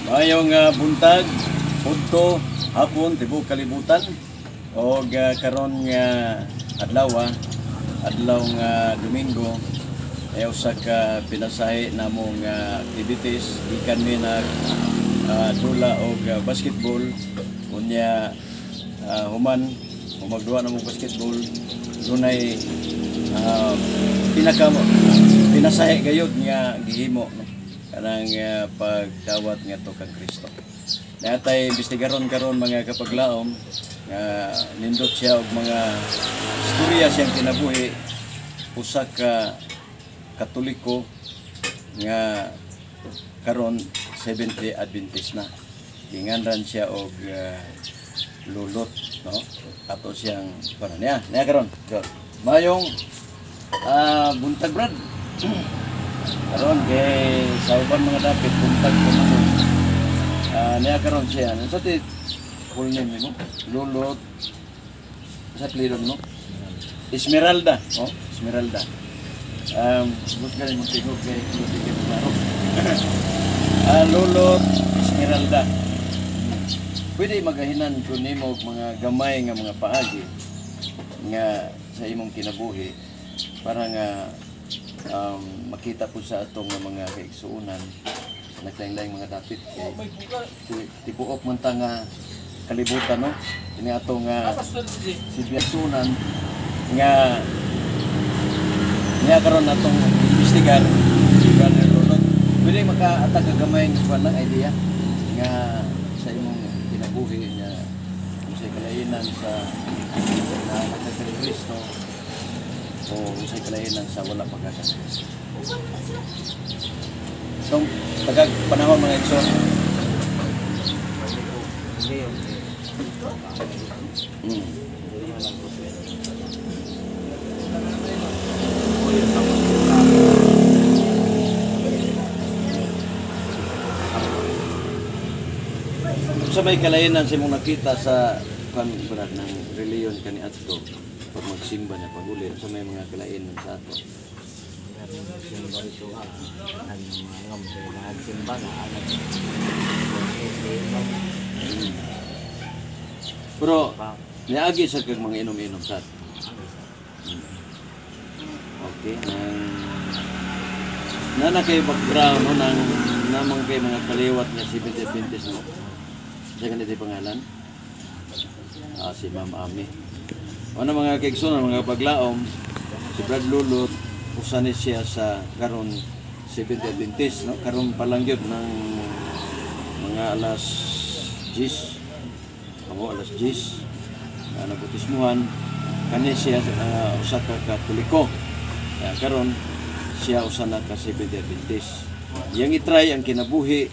Maayong buntag, udto, hapon, tibuok kalibutan. Og karon nga adlaw, adlaw nga Domingo, ay usa ka pinasahi namong activities. Gikan mi nag dula og basketball. Unya human humagduwa namong basketball, dunay pinaka pinasahi gayud nga gihimo, no? Kanang pagdawat ngadto kang Kristo. Natay imbestigaron karon, mga kapaglaom, nga nindot siya og mga istorya siyang kinabuhi, usa ka Katoliko nga karon Seventh-day Adventist na. Ginganran siya og Lulot, no? Ato siyang para niya. Niya karon. Go. Mayong buntag, Brad. Karon kay sa uban mga dapit buntag ko man. Niya karon siya. Unsa ti full name nimo? Lulot. Sa apelyido mo? Esmeralda, oh, Esmeralda. Gusto ka rin magtigog kay Lulot kay klaro. Lulot Esmeralda. Pwede magahinan ko nimo og mga gamay nga mga paagi nga sa imong kinabuhi para nga makita po sa atong nga mga kaigsuonan sa naglaing-laing mga dapit kay tibuok man ta nga kalibutan, no, ini atong nga sibiyasunan nga niya karon atong imbestigar si Brother Lulot. Pwede makaatag ka gamay nga kuan lang, idea nga sa imong kinabuhi nga kung sa kalainan sa na kay Kristo o sa kalainan sa wala pa ka sa Kristo. So, tagag panahon, mga igsoon. Sa may kalainan sa imong nakita sa kan, Brad, ng reliyon kani adto pag magsimba na pag-uli, sa may mga kalainan sa ato? Simba rito ang mga nagsimba na anak. Pero niagi sa kag mga inom-inom sa ato? Okay, nang nana kay background, no, nang namang kay mga kaliwat nga Seventh Adventist, no? Sa ganito pangalan? Si Ma'am Ami. Ano, mga kaigsoon, mga paglaom, si Brad Lulot, usa ni siya sa karon Seventh Adventist, no? Karon pa lang yun ng mga alas 10. Ako alas 10. Nabutismuhan kani siya usa ka Katoliko. Kaya karon siya usa na ka Seventh Adventist. Iyang itry ang kinabuhi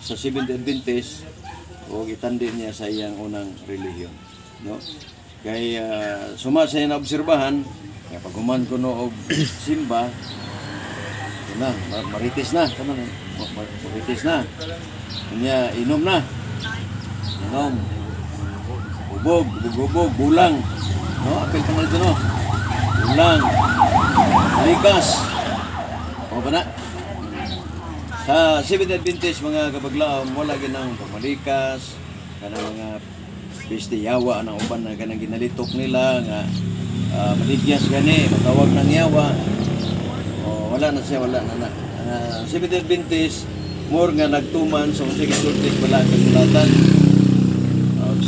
sa Seventh Adventist o itandi niya sa iyang unang relihiyon, no? Kay suma sa iyang naobserbahan nga pag human kuno og simba na, marites na, tama na, marites na. Unya inom na. Inom. Hubog, hubog, bulang. No, apil ka dito, no. Bulang. Likas. O ba na? Sa Seventh Adventist, mga kapaglaom, wala ginang pamalikas, kanang mga piste yawa ang uban na kanang ginalitok nila nga maligyas gani, matawag ng yawa. O, wala na siya, wala na na. Seventh Adventist, more nga nagtuman sa unsay gisulti wala ang kasulatan.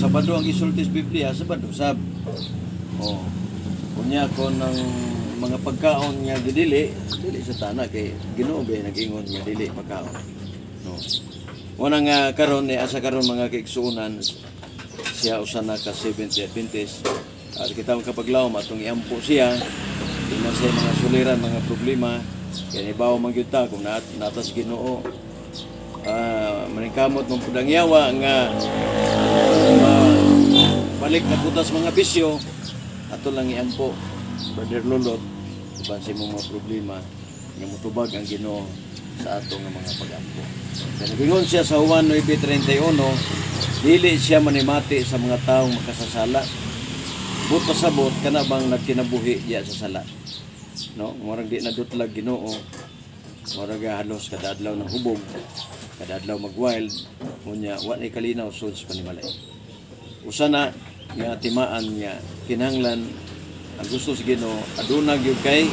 Sabado ang gisulti sa Biblia, Sabado sab. Oh. Unya kon ng mga pagkaon nga dili dili sa tana kay Ginoo ba nag-ingon nga dili pagkaon. No. Una nga karon ni asa karon, mga kaigsuonan, siya usa na ka Seventh Adventist. At kita mga kapaglaom atong iampo siya ina sa mga suliran, mga problema, kay nibaw man gyud ta kung natas Ginoo, maningkamot mong pudang yawa nga balik na putas mga bisyo. Ato lang iampo, Brother Lulot, uban sa imong mga problema nga mutubag ang Ginoo sa ato nga mga pag-ampo. Kaya nagingon siya sa Juan 9:31, dili siya manimati sa mga taong makasasala. But pasabot kana bang nagkinabuhi diya sa sala. No, murag di nadutlag Ginoo. Murag halos kada adlaw ng hubog. Kada adlaw mag-wild, unya wa nay kalinaw sud sa panimalay. Usa na nga timaan nga kinahanglan ang gusto sa Ginoo, aduna gyud kay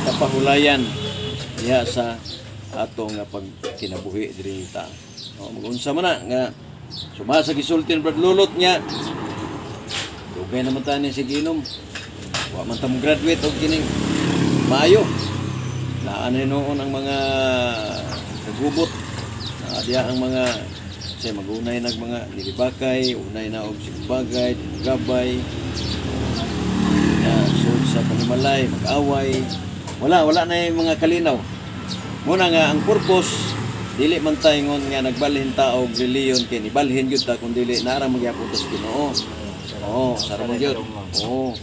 kapahulayan diha sa ato nga pagkinabuhi diri ta. O, mag-unsa man na nga suma sa gisulti ni Brad Lulot nga dugay naman ta ni si Ginom. Wa man ta mo graduate og kining maayo. Naa na noon ang mga kagubot. Naa diha ang mga say magunay nag mga nilibakay, unay na og sigbagay, gabay. Ya, sud sa panimalay, mag-away. Wala, wala na yung mga kalinaw. Muna nga ang purpose dili man ta ingon nga nagbalhin ta og reliyon kay nibalhin gyud ta, kun dili naara magyapon ta sa Ginoo. Oo, sara man gyud. Oo.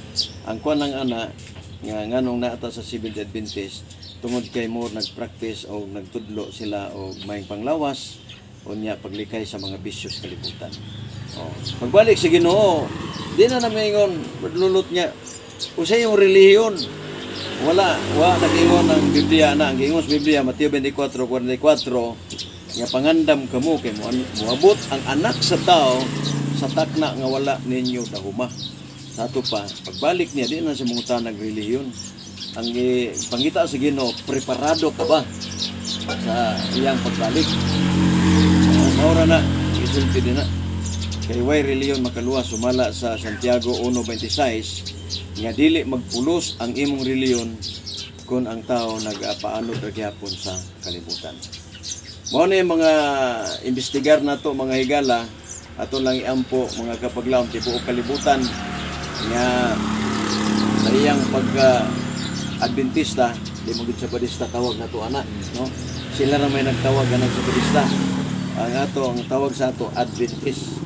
Ang kuan lang ana nga nganong naata sa Seventh Adventist tungod kay mo nagpractice o nagtudlo sila og maayong panglawas, unya paglikay sa mga bisyo sa kalibutan. Oh. Pagbalik sa Ginoo, di na namingon lulot niya. Usa yung relihiyon. Wala, wa nag-ingon ang Biblia na. Ang giingon sa Biblia, Mateo 24:44, nga pangandam kamo kay moabot ang Anak sa Tao sa takna nga wala ninyo dahuma. Sa ato pa, pagbalik niya, di na siya mangutan ng relihiyon. Ang pangita sa Ginoo, preparado ka ba sa iyang pagbalik? Maura na, isulti din na. Kay way reliyon makaluwas sumala sa Santiago 1:26 nga dili magpulos ang imong reliyon kung ang tao nagapaanod ra gihapon sa kalibutan. Mao na yung mga imbestigar nato, mga higala, ato lang iampo mga kapaglaom tibuok kalibutan nga sa iyang pagka Adventista, di mo gid Sabadista tawag nato ana, no? Sila ra may nagtawag anang Sabadista. Ang ato, ang tawag sa ato Adventist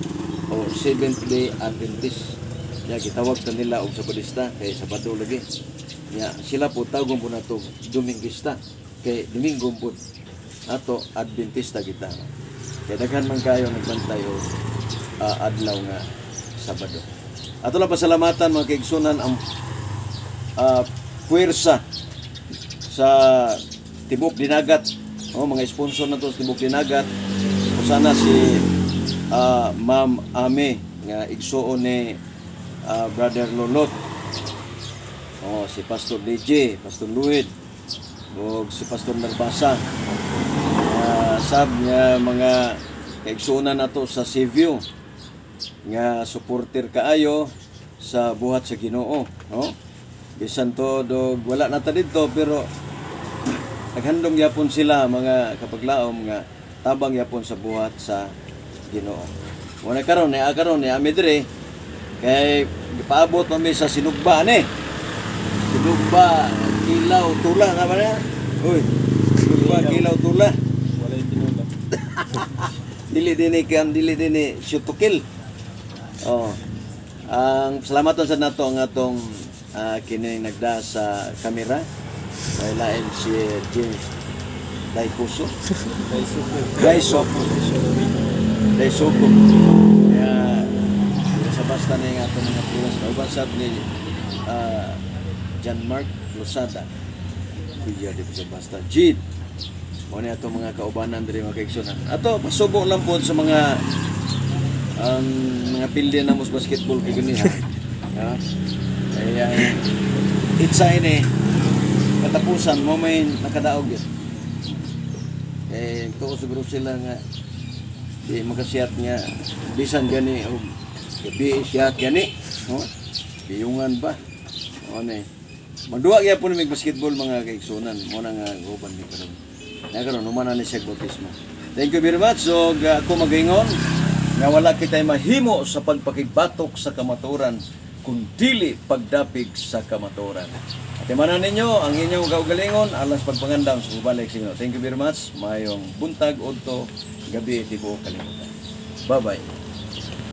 o Seventh Day Adventist. Ya gitawag ta nila og Sabadista kay Sabado lagi. Ya sila po tawgon po nato Dominguista kay Domingo po, ato Adventista kita. Kay daghan man kayo nagbantay og adlaw nga Sabado. Ato lang pasalamatan, mga kaigsunan, ang puwersa sa Tibok Dinagat. Oh, mga sponsor na to sa Tibok Dinagat. Usana si Ma'am Ame nga igsuon ni Brother Lolot. Oh, si Pastor DJ, Pastor Luid, ug si Pastor Narbasa. Sab nga mga kaigsuonan nato sa Seaview nga supporter kaayo sa buhat sa Ginoo, no? Bisan to dog wala na ta didto, pero naghandom gyapon sila, mga kapaglaom, nga tabang gyapon sa buhat sa Ginoo. Wala karon ni karon ni ami dire kay gipaabot man mi sa sinugba ni. Sinugba, kilaw, tula na ba na? Uy, sinugba, kilaw, tula. Wala yung tinula. Dili dinhi kan, dili dinhi shoot to kill. Oh. Ang salamatan sa nato ang atong kining nagda sa kamera. May lain si James Daikuso. Daisuko. Daisuko. Daisuko. Kaya sa basta na yung atong mga pulas. Kauban sab ni John Mark Losada. Kuya di sa basta. Jid. Mo ni atong mga kaubanan diri, mga kaigsunan. Ato pasubo lang po sa mga ang mga pildi na mo sa basketball kay gani ha. Ha? Kaya itsa ini katapusan mo may nakadaog yun. Eh tuo siguro sila nga di makasiyat nga bisan gani og gabi siyat gani, no? Biyungan ba? O ni. Magduwa gyapon ni basketball, mga kaigsunan, mo na nga uban ni karon. Na karon human na ni siya bautismo. Thank you very much. So ako magaingon nga wala kitay mahimo sa pagpakigbatok sa kamatuoran kung dili pagdapig sa kamatuoran. At imanan ninyo ang inyong kaugalingon alang sa pagpangandam sa bubalik sa inyo. Thank you very much. Mayong buntag, udto, gabi, tibuok kalibutan. Bye-bye.